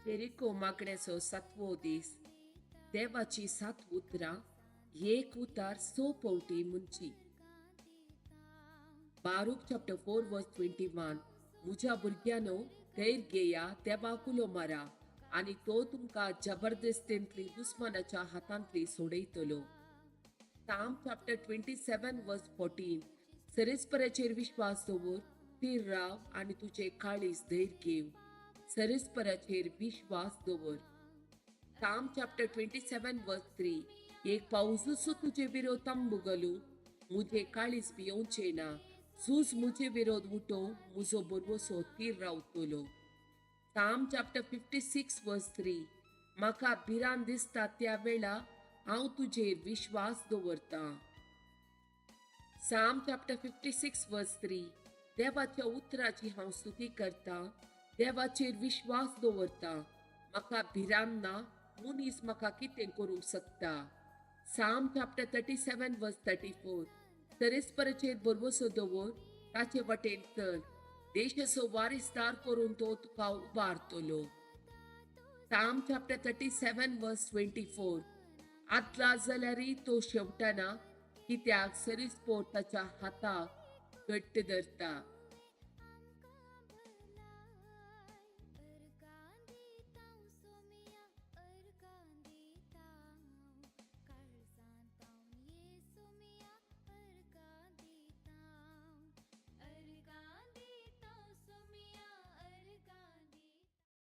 Jericho मागण्याचो सातवो दीस. देवाची 7 उतरां एक उतार 6 पावटी म्हणची. Baruch chapter 4 verse 21. मुज्या भुरग्यांनो धैर्य घेया, देवाक उलो मारा आनी तो तुमकां जबरदस्तेंतली दुस्मानाच्या हातांतली सोडयतलो. Psalm chapter 27 verse 14. सरेस्पराचेर विश्वास दवर, थीर राव आनी तुजें काळीज धैर्य घेव. सरेस्पराचेर विश्वास दवर. Psalm chapter 27 verse 3. एक पावसूसो तुजे विरोध तंबू घालूं, मुझे काळीज भियोवचें ना. झूज मुझे विरोध उठो, मुजो बरवसो थीर रावतलो. Psalm chapter 56 verse 3. म्हाका भिरांत दिसता त्या वेळा हांव तुजेर विश्वास दवरतां. Psalm chapter 56 verse 3. देवाच्या उतराची हांव स्तुती करतां, देवाचेर विश्वास दवरतां. म्हाका भिरांत ना, मनीस म्हाका कितें करूंक शकता. Psalm chapter 37 verse 34. सरेस्पराचेर भरवसो दवर, ताचे वटेन चल, देशाचो वारिसदार करून तो तुका उबारतलो. Psalm chapter 37 verse 24. आदला जाल्यारय तो शेवटना, कित्याक सरीसपोर ताच्या हाताक घट्ट धरता.